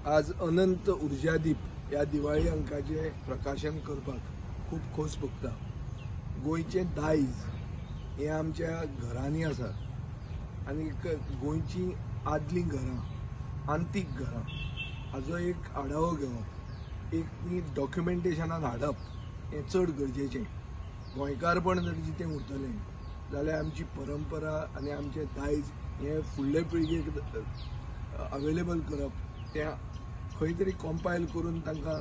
आज अनंत उर्जादीप ह्या दिवाळी अंकाचें प्रकाशन करपाक खूब खोस भोगता. गोंयचें दायज हें आमच्या घरांनी आसा आनी गोंयचीं आदलीं घरां, आंतीक घरां हाजो एक आढावो घेवप, एक डॉक्युमेंटेशनान हाडप हें चड गरजेचें. गोंयकारपण जर जितें उरतलें जाल्यार आमची परंपरा आनी आमचें दायज हें फुडले पिळगेक अवेलेबल करप, तें खंय तरी कॉम्पायल करून तांकां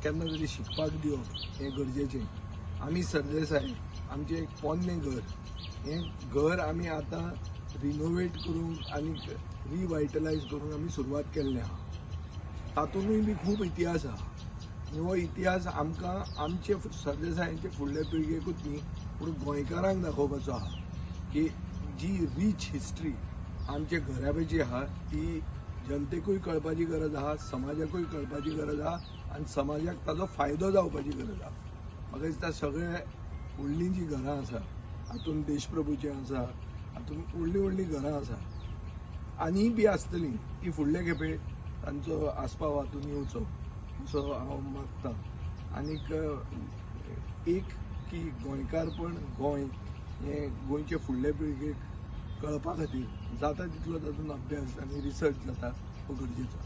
केन्ना तरी शिकपाक दिवप हें गरजेचें. आमी सरदेसाय आमचें एक पोन्नें घर, हें घर आमी आतां रिनोवेट करूंक आनी रिवायटलायज करूंक आमी सुरवात केल्ली आहा. तातूंतय बी खूब इतिहास आहा आनी हो इतिहास आमकां आमचे सरदेसायांचे फुडले पिळगेकूच न्ही पूण गोंयकारांक दाखोवपाचो आहा की जी रीच हिस्ट्री आमच्या घराब्याची आहा ती जनतेकूय कळपाची गरज आहा, समाजाकूय कळपाची गरज आहा आनी समाजाक ताजो फायदो जावपाची गरज आहा. म्हाका दिसता सगळे व्हडलीं जीं घरां आसा हातूंत देशप्रभूचें आसा, हातूंत व्हडलीं व्हडलीं घरां आसा आनी बी आसतलीं ती फुडले खेपे तांचो आस्पाव हातूंत येवचो असो हांव मागतां. आनीक एक की गोंयकारपण, गोंय हें गोंयचे फुडले पिळगेक कळपा खातीर जाता तितलो तातूंत अभ्यास आनी रिसर्च जाता हो गरजेचो.